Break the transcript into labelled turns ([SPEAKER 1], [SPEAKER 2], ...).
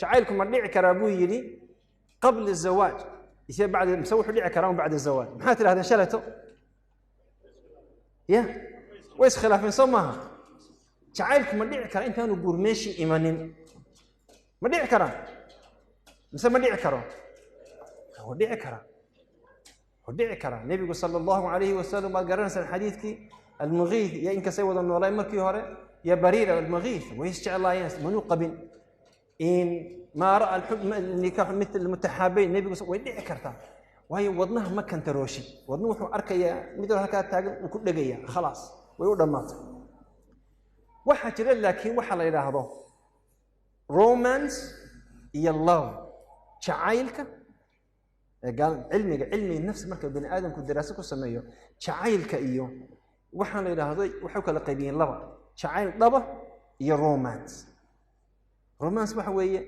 [SPEAKER 1] Jacaylku ma dhici karaa, buu yidhi, qabla zawaaj ise bacd, mise wuxuu dhici karaa un bacda zawaaj? Maxaa tidhahdeen shaleto? Ya, way iskhilaafeen, soo maaha? Jacaylku ma dhici karaa intaanu guur meeshii imanin? Ma dhici karaa mise ma dhici karo? Wuu dhici karaa, wuu dhici karaa. Nebigu sala Allahu calayhi wasalam, waad garanaysaan xadiidkii Almugiith iyo inkastay wada noolayn markii hore iyo Bariira. Almugiith way isjeclaayeen, manuu qabin in maa ra'a alxub nikaaxu mithl mutaxaabeyn. Nebigu, way dhici kartaa, waayo wadnaha ma kantarooshid. Wadnuhu wuxuu arkayaa mid halkaa taagan, uu ku dhegaya, khalaas, way u dhammaatay. Waxaa jira laakiin waxa la yidhaahdo romance iyo love, jacaylka. Cilmiga nafsi marka bani aadamku daraaso ku sameeyo jacaylka iyo waxaan la yidhaahdo, waxay kala qaybiyeen laba: jacayl dhaba iyo romance. Romance waxa weeye